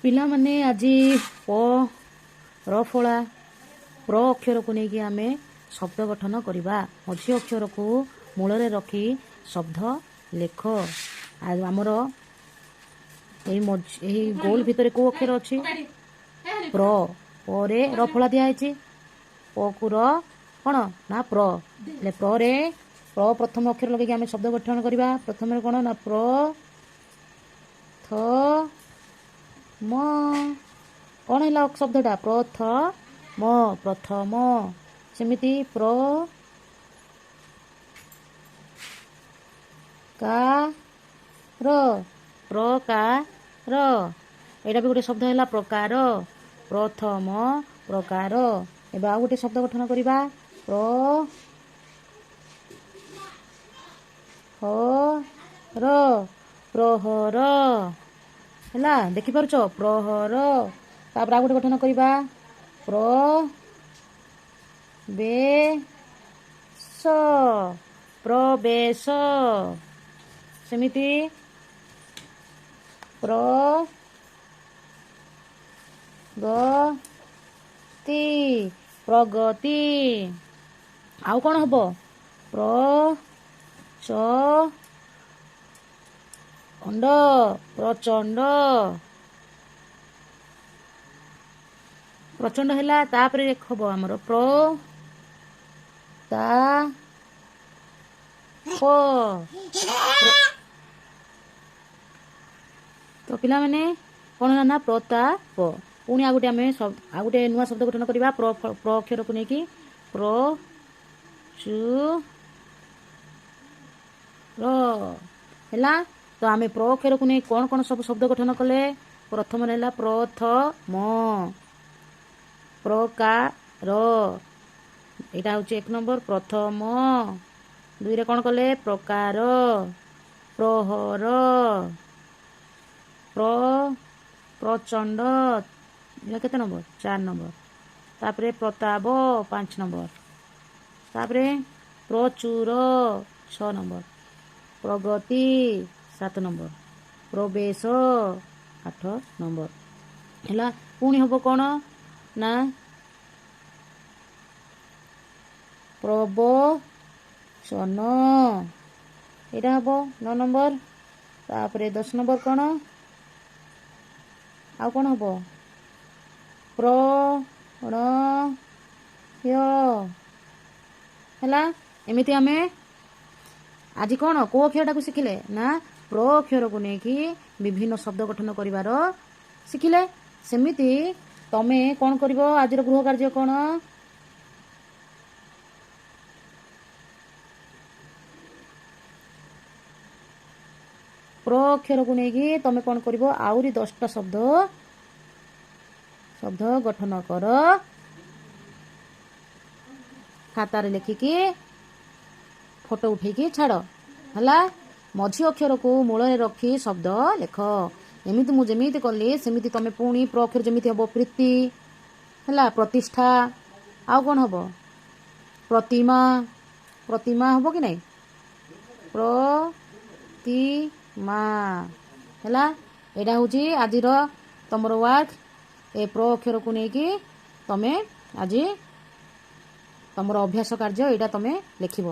ପିଲାମାନେ, ଆଜି ପ ର ଫଳା ପ୍ର ଅକ୍ଷରକୁ ନେଇକି ଆମେ ଶବ୍ଦ ଗଠନ କରିବା। ମଝି ଅକ୍ଷରକୁ ମୂଳରେ ରଖି ଶବ୍ଦ ଲେଖ। ଆଉ ଆମର ଏଇ ମଝି ଏହି ଗୋଲ ଭିତରେ କୋଉ ଅକ୍ଷର ଅଛି? ପ୍ର। ପରେ ର ଫଳା ଦିଆହେଇଛି। ପକୁ ର କ'ଣ ନା ପ୍ର। ହେଲେ ପ୍ରରେ ପ୍ର ପ୍ରଥମ ଅକ୍ଷର ଲଗେଇକି ଆମେ ଶବ୍ଦ ଗଠନ କରିବା। ପ୍ରଥମରେ କ'ଣ ନା ପ୍ର ଥ ମ। କ'ଣ ହେଲା ଶବ୍ଦଟା? ପ୍ରଥମ, ପ୍ରଥମ। ସେମିତି ପ୍ର କା ର, ପ୍ରକାର। ଏଇଟା ବି ଗୋଟେ ଶବ୍ଦ ହେଲା ପ୍ରକାର, ପ୍ରଥମ ପ୍ରକାର। ଏବେ ଆଉ ଗୋଟେ ଶବ୍ଦ ଗଠନ କରିବା। ପ୍ର ହ ର, ପ୍ରହର। ହେଲା, ଦେଖିପାରୁଛ? ପ୍ରହର। ତାପରେ ଆଉ ଗୋଟେ ଗଠନ କରିବା। ପ୍ର ବେ ସ, ପ୍ରବେଶ। ସେମିତି ପ୍ର ଗ ତି, ପ୍ରଗତି। ଆଉ କ'ଣ ହବ? ପ୍ର ଚ ଅଣ୍ଡ, ପ୍ରଚଣ୍ଡ। ପ୍ରଚଣ୍ଡ ହେଲା। ତାପରେ ହବ ଆମର ପ୍ର ତା ପ। ତ ପିଲାମାନେ, କ'ଣ ହେଲା ନା ପ୍ରତାପ। ପୁଣି ଆଉ ଗୋଟେ ଆମେ ଆଉ ଗୋଟେ ନୂଆ ଶବ୍ଦ ଗଠନ କରିବା ପ୍ର ପ୍ର ଅକ୍ଷରକୁ ନେଇକି। ପ୍ର ଚୁ ର ହେଲା। ତ ଆମେ ପ୍ର ଅକ୍ଷରକୁ ନେଇ କ'ଣ କ'ଣ ସବୁ ଶବ୍ଦ ଗଠନ କଲେ? ପ୍ରଥମରେ ହେଲା ପ୍ରଥମ, ପ୍ରକାର, ଏଇଟା ହେଉଛି 1 ନମ୍ବର ପ୍ରଥମ। 2ରେ କ'ଣ କଲେ? ପ୍ରକାର, ପ୍ରହର, ପ୍ର ପ୍ରଚଣ୍ଡ। ଏଇଟା କେତେ ନମ୍ବର? 4 ନମ୍ବର। ତାପରେ ପ୍ରତାପ 5 ନମ୍ବର। ତାପରେ ପ୍ରଚୁର 6 ନମ୍ବର, ପ୍ରଗତି 7 ନମ୍ବର, ପ୍ରବେଶ 8 ନମ୍ବର ହେଲା। ପୁଣି ହବ କ'ଣ ନା ପ୍ରବଚନ, ଏଇଟା ହବ 9 ନମ୍ବର। ତାପରେ 10 ନମ୍ବର କ'ଣ? ଆଉ କ'ଣ ହବ? ପ୍ରଣୟ ହେଲା। ଏମିତି ଆମେ ଆଜି କ'ଣ କୋଉ ଅକ୍ଷରଟାକୁ ଶିଖିଲେ ନା ପ୍ର ଅକ୍ଷରକୁ ନେଇକି ବିଭିନ୍ନ ଶବ୍ଦ ଗଠନ କରିବାର ଶିଖିଲେ। ସେମିତି ତମେ କ'ଣ କରିବ? ଆଜିର ଗୃହ କାର୍ଯ୍ୟ କ'ଣ? ପ୍ର ଅକ୍ଷରକୁ ନେଇକି ତମେ କ'ଣ କରିବ? ଆହୁରି 10ଟା ଶବ୍ଦ ଗଠନ କର, ଖାତାରେ ଲେଖିକି ଫଟୋ ଉଠେଇକି ଛାଡ଼। ହେଲା, ମଝି ଅକ୍ଷରକୁ ମୂଳରେ ରଖି ଶବ୍ଦ ଲେଖ। ଏମିତି ମୁଁ ଯେମିତି କଲି ସେମିତି ତମେ ପୁଣି ପ୍ର ଅକ୍ଷର ଯେମିତି ହବ ପ୍ରୀତି ହେଲା, ପ୍ରତିଷ୍ଠା, ଆଉ କ'ଣ ହବ? ପ୍ରତିମା। ପ୍ରତିମା ହବ କି ନାଇଁ? ପ୍ରତିମା ହେଲା। ଏଇଟା ହେଉଛି ଆଜିର ତମର ୱାର୍କ। ଏ ପ୍ର ଅକ୍ଷରକୁ ନେଇକି ତମେ ଆଜି ତମର ଅଭ୍ୟାସ କାର୍ଯ୍ୟ ଏଇଟା ତମେ ଲେଖିବ।